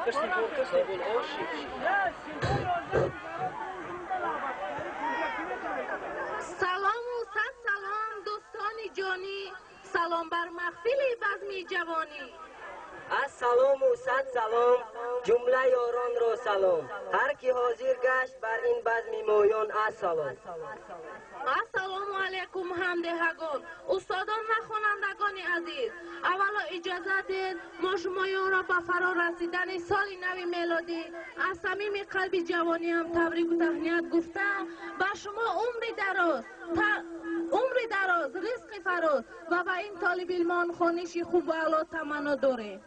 Салому сад салом, дӯстони ҷонӣ, салом бар маҳфили базми ҷавонӣ. Аз салому сад салом, ҷумла ёронро салом, ҳар ки ҳозир гашт бар ин базми моён, ассалом. Ассалому алайкум, ҳамдеҳагон, устодон ва хонандагони азиз. Аввало иҷозат диҳед, мо шумоёнро ба фаро расидани соли нави мелодӣ аз самими қалби ҷавониам табрику таҳният гуфта, ба шумо умри дароз, ризқи фароз ва ба ин толибилмон хониши хубу аъло таманно дорем.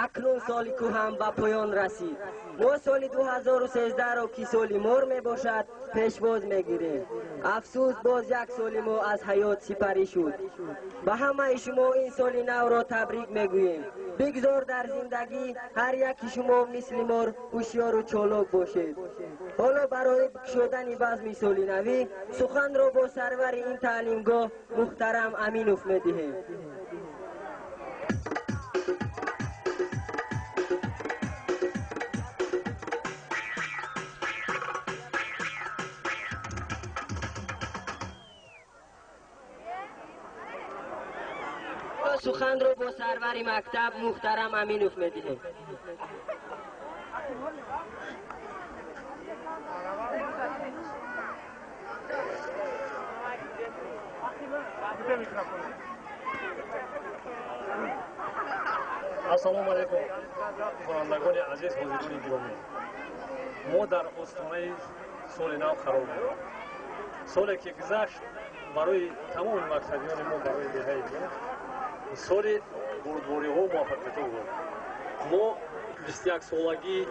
Акнун соли кӯҳан ба поён расид. Мо соли 2013-ро, ки соли мор мебошад, пешвоз мегирем. Афсӯс, боз як соли мо аз ҳаёт сипарӣ шуд. Ба ҳамаи шумо ин соли навро табрик мегӯем. Бигзор дар зиндагӣ ҳар яки шумо мисли мор ҳушёру чолок бошед. Ҳоло барои кушодани базми соли навӣ суханро бо сарвари ин таълимгоҳ муҳтарам Аминов медиҳем. Суханро бо сарвари мактаб муҳтарам Аминов медиҳем. Ассалому алайкум, хонандагони азиз, ҳозирони гиромӣ. Мо дар остонаи соли нав қарор дорем. Соле ки гузашт, барои тамоми мактабиёни мо, барои деҳаи мо соли бурдбориҳо, муваффақиятҳо буд. Мо 21-солагии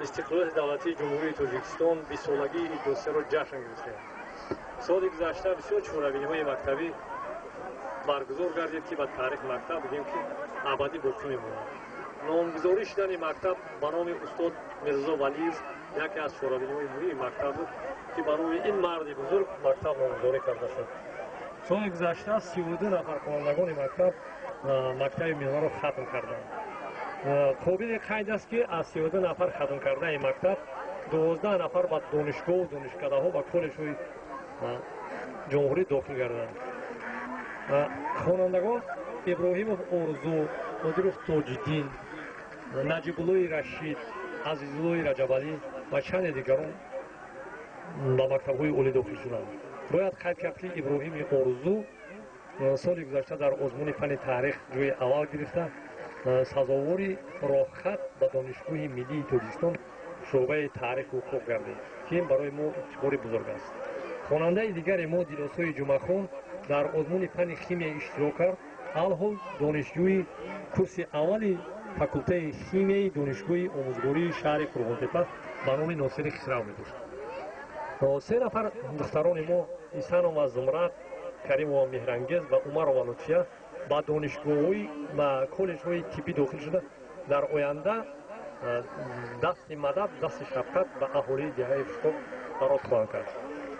истиқлолияти давлатии Ҷумҳурии Тоҷикистон, 20-солагии Иттиҳодсияро ҷашн гирифтем. Соли гузашта бисёр чорабиниҳои мактабӣ баргузор гардид, ки ба таърихи мактаб бигем, ки абадӣ боқӣ мемонад. Номгузорӣ шудани мактаб ба номи устод Мирзо Валиев яке аз чорабиниҳои муҳими мактаб буд, ки ба номи ин марди бузург мактаб номгузорӣ карда шуд. Соли гузашта 32 нафар хонандагони мактаб мактаби миёнаро хатм карданд. Қобили қайд аст, ки аз 32 нафар хатмкардаи мактаб 12 нафар ба донишгоҳу донишкадаҳо ва коллеҷҳои ҷумҳурӣ дохил гарданд. Хонандагон Иброҳимов Орзу, Нодиров Тоҷиддин, Наҷибуллои Рашид, Азизуллои Раҷабалӣ ва чанде дигарон ба мактабҳои олӣ дохил шуданд. Бояд қайд кард, ки Иброҳими Орзу соли гузашта дар озмуни фанни таърих ҷои аввал гирифта, сазовори роҳхат ба Донишгоҳи миллии Тоҷикистон, шӯъбаи таъриху ҳуқуқ гардид, ки ин барои мо ифтихори бузург аст. Хонандаи дигари мо Дилосои Ҷумъахон дар озмуни фанни химия иштирок кард. Алҳол донишҷӯи курси аввали факултаи химияи Донишгоҳи омӯзгории шаҳри Қурғонтепа ба номи Носири Хисрав мебошад. Се нафар духтарони мо, Исанова Зумрад, Каримова Меҳрангез ва Умарова Лутфия, ба донишгоҳҳои, ба коллеҷҳои тиббӣ дохил шуда, дар оянда дасти мадад, дасти шафқат ба аҳолии деҳаи Пушқоқ дароз хоҳанд кард.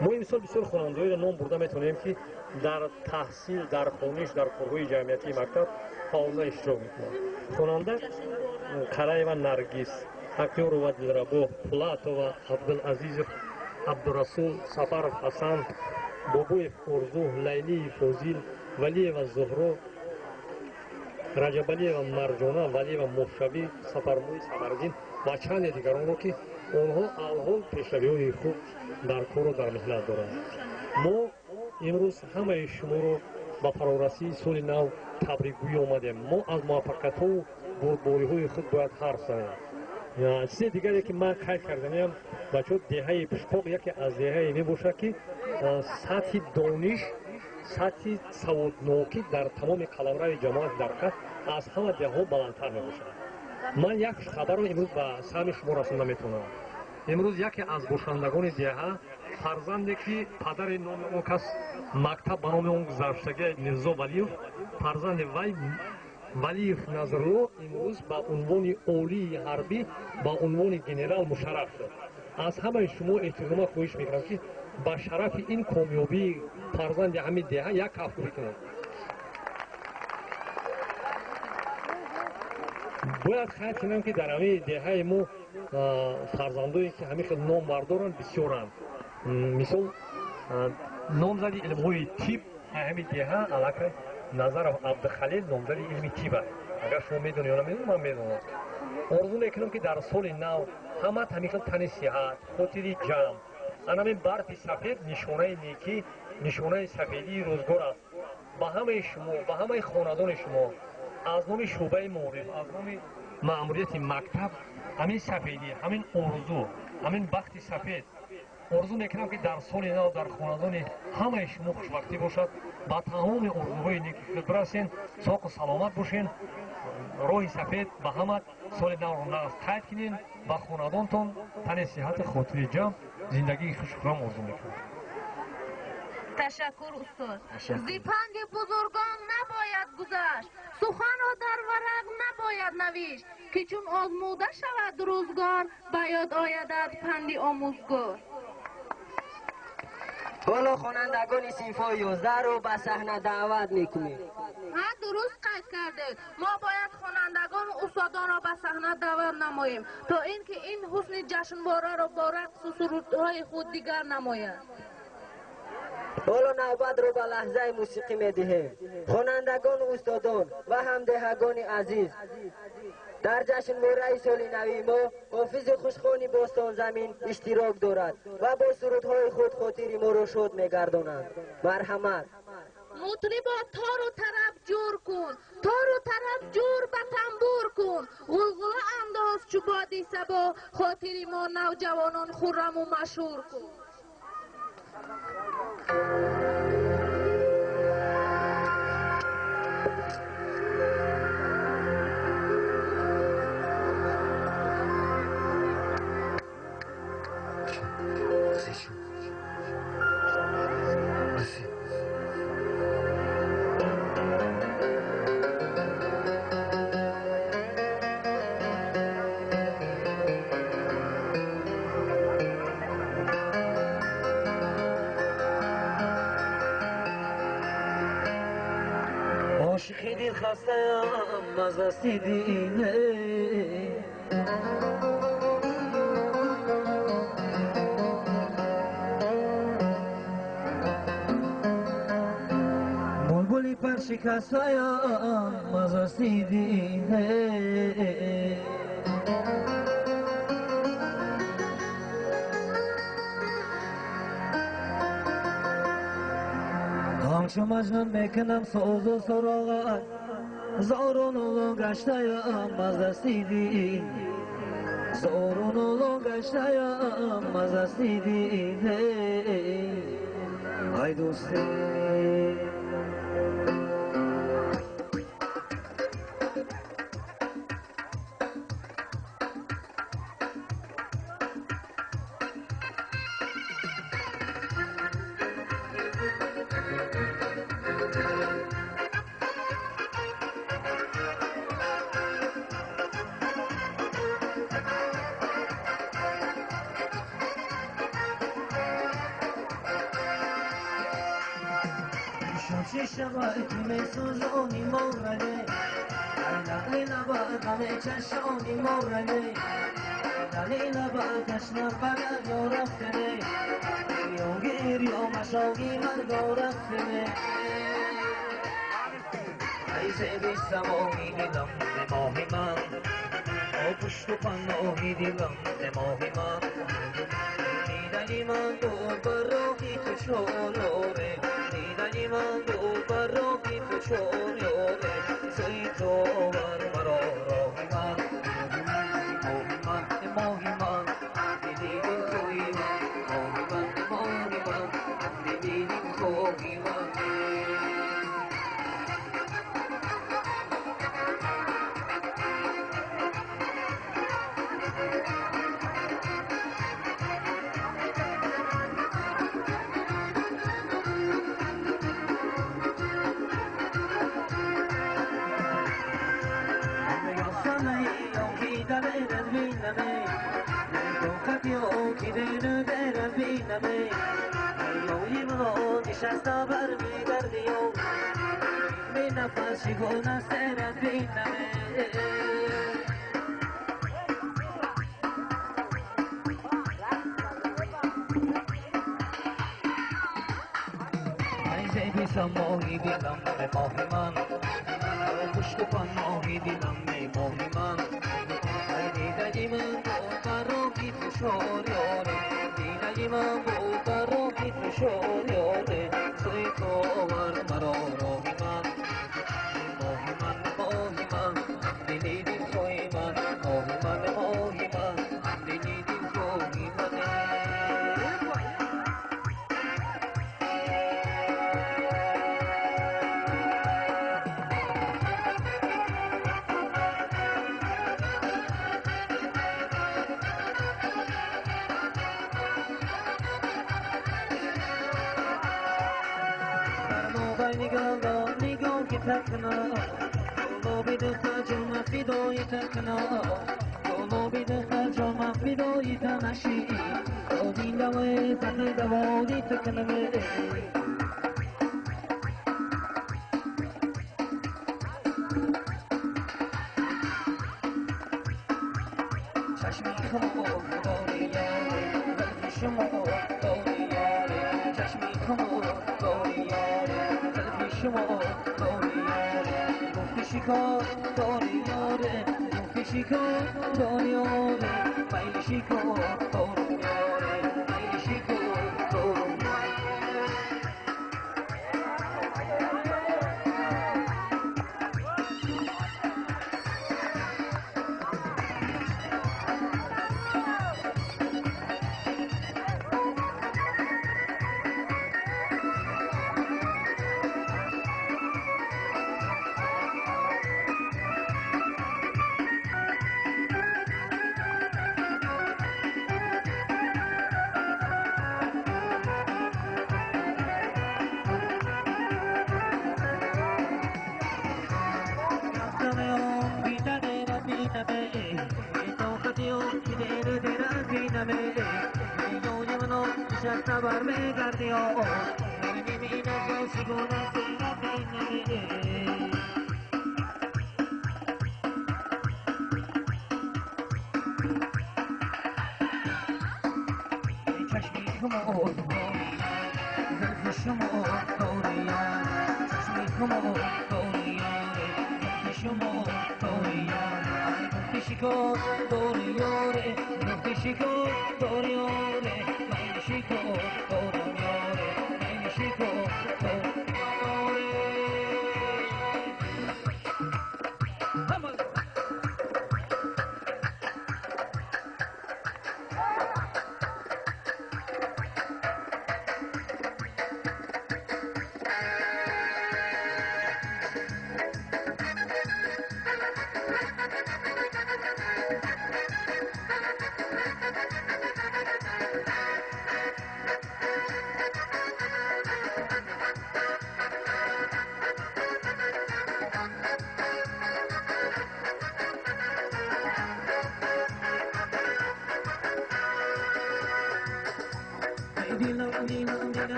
Мо имсол бисёр хонандаҳоеро ном бурда метавонем, ки дар таҳсил, дар хониш, дар корҳои ҷамъиятии мактаб фаъолона иштирок мекунанд. Хонанда Қараева Наргиз, Ҳақёрова Дилрабо, Пулатова, Абдулазизов Абдурасул, Сафаров Ҳасан, Бобоев Орзу, Лайлии Фозил, Валиева Зуҳро, Раҷабалиева Марҷона, Валиева Мошавӣ, Сафармӯи Сафариддин ва чанде дигаронро, ки онҳо алҳол пешравиҳои хуб дар кору дар меҳнат доранд. Мо имрӯз ҳамаи шуморо ба фарорасии соли нав табрикгӯӣ омадем. Мо аз муваффақиятҳову бурдбориҳои худ бояд ҳарф занем. Чизе дигаре, ки ман қайд карданиам, бачаҳо, деҳаи Пушқоқ яке аз деҳае мебошад, ки сатҳи дониш, сатҳи саводнокӣ дар тамоми қаламрави ҷамоати Дарқа аз ҳама деҳаҳо баландтар мебошад. Ман як хабарро имрӯз ба саҳми шумо расонда метавонам. Имрӯз яке аз бошандагони деҳа, фарзанде ки падари номи он кас мактаб ба номи он гузаштагӣ, Мирзо Валиев, фарзанди вай Валиев Назрулло имрӯз ба унвони олии ҳарбӣ, ба унвони генерал мушарраф шуд. Аз ҳамаи шумо эҳтирома хоҳиш мекунам, ки ба шарафи ин комёбии фарзанди ҳамин деҳа як кафкӯбӣ кунед. Бояд қайд кунам, ки дар ҳамин деҳаи мо фарзандое, ки ҳамин хел ном бардоранд, бисёранд. Мисол, номзади илмҳои тиб ҳамин деҳа аллакай Назаров Абдухалил номзади илми тиб аст. Агар шумо медонед ё намедонед, ман медонам. Орзу мекунам, ки дар соли нав ҳамат ҳамин хел тани сиҳат, хотири ҷамъ. Анамин барфи сафед нишонаи некӣ, нишонаи сафедии рӯзгор аст. Ба ҳамаи шумо, ба ҳамаи хонадони шумо аз номи шӯъбаи маориф, аз номи маъмурияти мактаб ҳамин сафедӣ, ҳамин орзу, ҳамин бахти сафед орзу мекунам, ки дар соли нав дар хонадони ҳамаи шумо хушбахтӣ бошад, ба тамоми орзуҳои неки худ бирасен, соқу саломат бошен. Роҳи сафед ба ҳама. Соли навро нағз қайд кунен. Ба хонадонтон тани сиҳати, хотири ҷамъ, зиндагии хушхурам орзу мекунам. Ташаккур, устод. Зи панди бузургон набояд гузашт, суханро дар варақ набояд навишт, ки чун озмуда шавад рӯзгор, ба ёд оядат панди омӯзгор. Ҳоло хонандагони синфҳои 11-ро ба саҳна даъват мекунем. Ҳа, дуруст қайд кардед. Мо бояд хонандагону устодонро ба саҳна даъват намоем, то ин ки ин ҳусни ҷашнвораро бо рақсу сурудҳои худ дигар намояд. Ҳоло навбатро ба лаҳзаи мусиқӣ медиҳем. Хонандагону устодон ва ҳамдеҳагони азиз, дар ҷашнвораи соли нави мо ҳофизи хушхони бостонзамин иштирок дорад ва бо сурудҳои худ хотири моро шод мегардонанд. Марҳамат. Мутрибо, тору тараб ҷур кун, тору тараб ҷур ба тамбур кун, ғулғула андоз чу боди сабо, хотири мо навҷавонон хурраму машҳур кун. Ошиқи дилхастаям аз дасти дине, булбули паршикастаям аз дасти дине. Ҳамчу Маҷнун мекунам созу суроғат, зору нулу гаштаям аз дасти дин, зору нулу гаштаям аз дасти дин. Ай дӯсте. Чӣ шавад, ки месӯзони моране, лағли лаба ғаме чашони моране, лали лаба ташна ба дарё рафтане, ё гирё машоги марго рафтане. Ай зеби самои дилам, моҳи ман, о пушту паноҳи дилам, моҳи ман, дидани ман дур ба роҳи ту чон ёре, дидани ман дур ба роҳи ту чон ёре, сӯи ту овар маро роҳи ман, моҳи ман, моҳи ман, дили дилхоҳи ман, моҳи ман, моҳи ман, дили дилхоҳи ман. نشستا بر میگردی و می نفس چگونه سرت بینمه. زیبی سماهی دلم ماهی من پشت پناهی دلم ماهی من دیدنی من با راهی فشار یاره دیدنی من با راهی فشار یاره سوی تو آور مرا راهی من ماهی من ماهی من دلی دل خواهی من ماهی من ماهی من دلی دل خواهی من.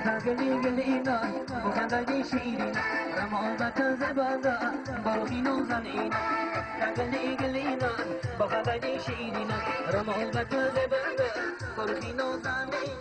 گلی گلینا با خنده شیرین رمال زبادا باروخی نازنین گلی گلینا با خنده شیرین رمال زبادا باروخی نازنین.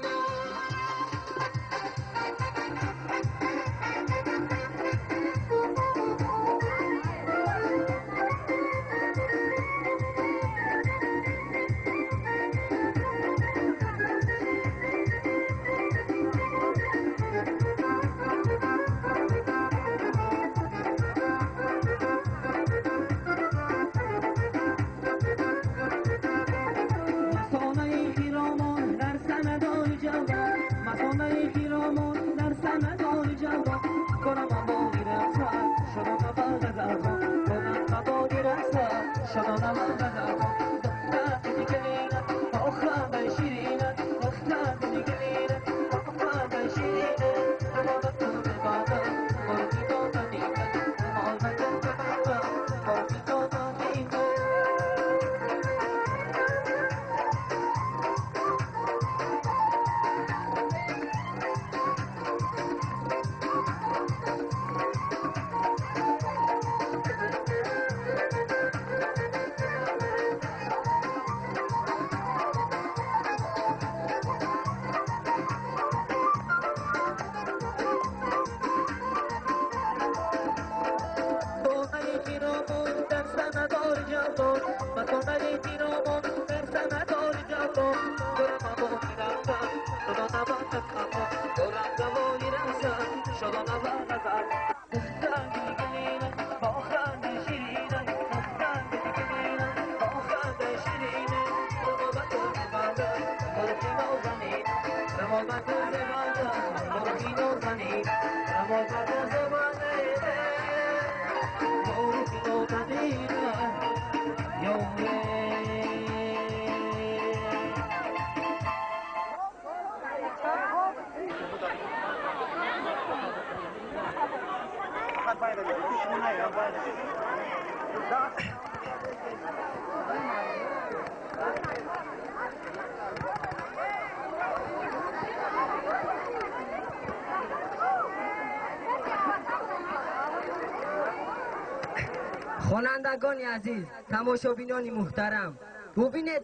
خوانندگان عزیز، تماشابینان محترم، ببینید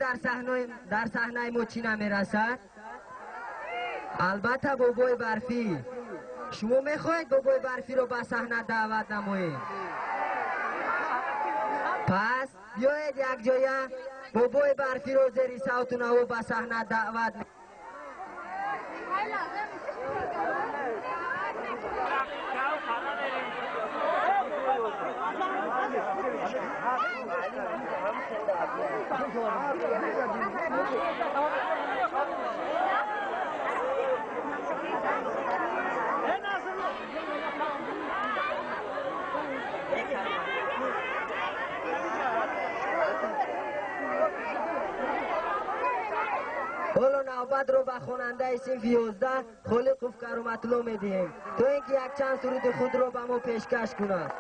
در صحنه ما چی نمیرسد؟ البته بابای برفی. شما میخواهید بابای برفی رو به صحنه دعوت نمایید؟ پس بیایید یک جایه بابای برفی رو زیر صوت و نوا به صحنه دعوت. ҳоло навбатро ба хонандаи синфи 11 Холиқов Кароматулло медиҳем, то ин ки якчанд суруди худро ба мо пешкаш кунад.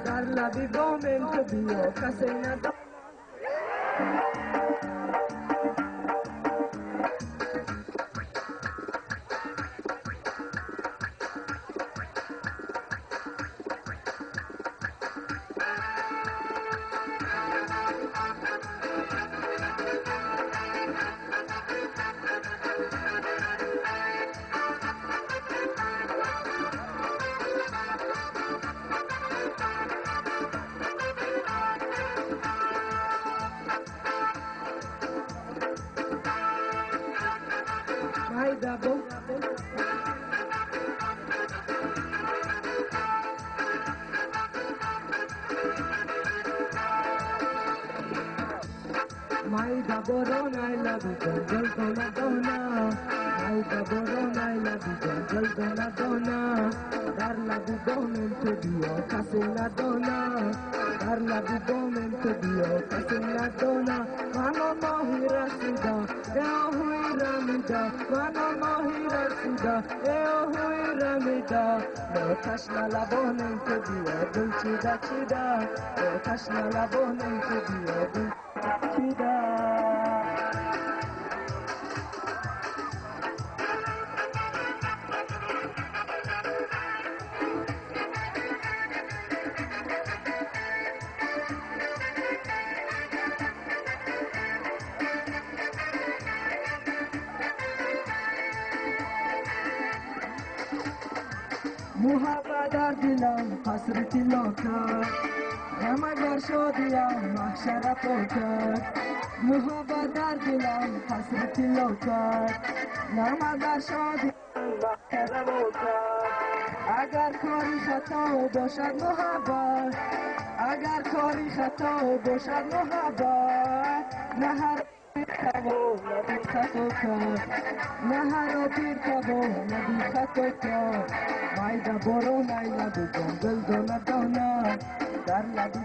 در لبی بامم تو بیا کسی ندارد. Майда борон ай лаби дил дона дона, майда борон ай лаби дил дона дона, дар лаби бомем ту биё касе надона, дар лаби бомем ту биё касе надона. Мано моҳи расида, э оҳуи рамида, мано моҳи расида, э оҳуи рамида. Мо ташна лабонем ту биё дил чида чида, мо ташна лабонем ту биё дил чида. Муҳаббат дар дилам қасри тилло кард, ғам агар шодиям маҳшара по кард. Муҳаббат дар дилам қасри тилло кард, ғам агар шодиям маҳшара по кард. Агар кори хато бошад муҳаббат, агар кори хато бошад муҳаббат, на ҳар тавонад хато кард, на ҳар пир тавонад хато кард. Майда борон ай лаби дил дона дона, дар лаби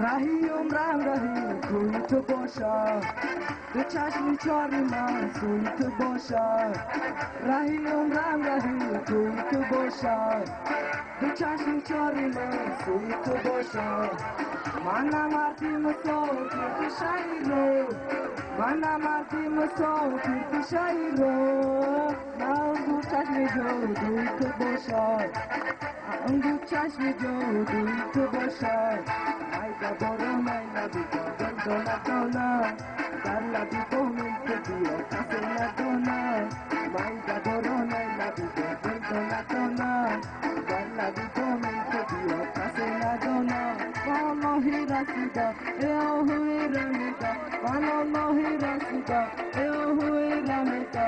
раҳи умрам раҳи кӯи ту бошад, ду чашми чори ман сӯи ту бошад. Раҳи умрам раҳи кӯи ту бошад, ду чашми чори ман сӯи ту бошад. Ман намарди мусофир кишаиро, ман намарди мусофир кишаиро, на ду чашми ҷодуи ту бошад, ду чашми ҷодуи ту бошад. Майда борон ай лаби дил дона дона, дар лаби бомем ту биё касе надона. Майда борон ай лаби дил дона дона, дар лаби бомем ту биё касе надона. Моҳи расида, э оҳуи рамида, мано моҳи расида, э оҳуи рамида.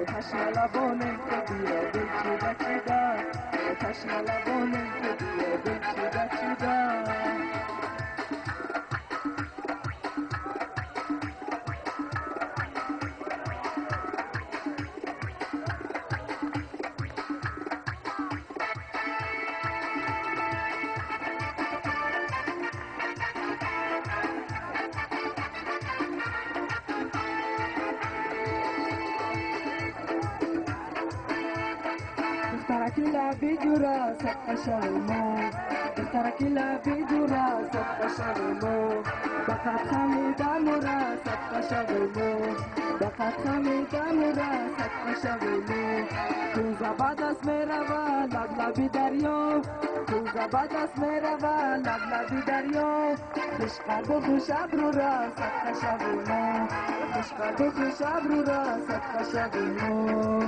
Ташна лабонем ту биё дил чида чида, ташна лабонем ту биё дил чида чида. دخترکی لبی جورا صدقه شویمو، دخترکی لبی جورا صدقه شویمو، بقد خمیدم را صدقه شویمو، بقد خمیدم را صدقه شویمو. کوزه به دست میرود لب لبی دریا، کوزه به دست میرود لب لبی دریا. خوش قلب و خوش ابرو را صدقه شویمو، خوش قلب و خوش ابرو را صدقه شویمو.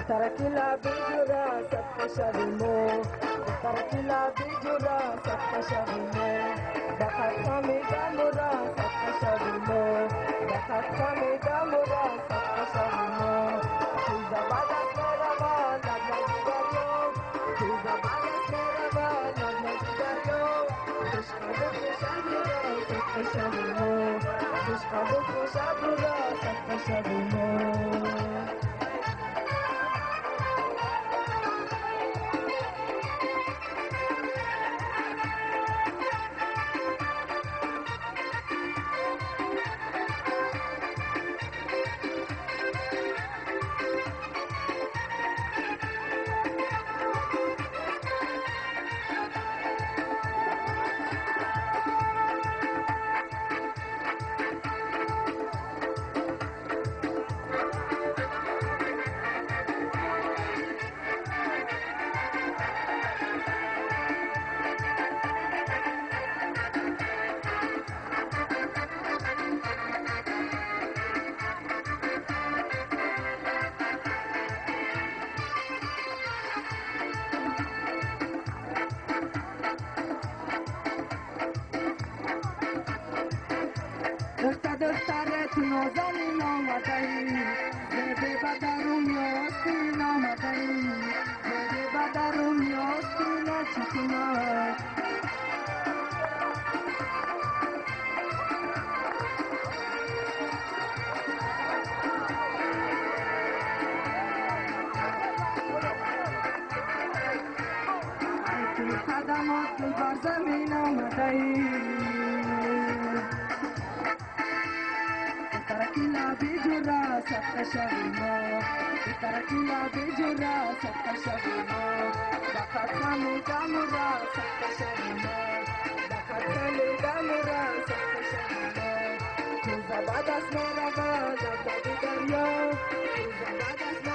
دخترکی لبی جورا صدقه شویم و دخترکی لبی جورا صدقه شویم و بخط خمیدم و را صدقه شویم و بخط خمیدم و را صدقه شویم و چیز بعد از میروان لب لبی دریا چیز بعد از میروان لب لبی دریا عشق بکشد را صدقه شویم و عشق بکشد را صدقه شویم و دخترت نازنین آمده ای زده به درون یاستین آمده ای زده به درون یاستین چی کنم ای که قدمات دل بر زمین آمده ای بیجورا صدقه شویم دخترکی لبی جورا صدقه شویم بخط خمیدم را صدقه شویم بخط خمیدم را صدقه شویم کوزه به دست میرود لب لبی دریا کوزه به دست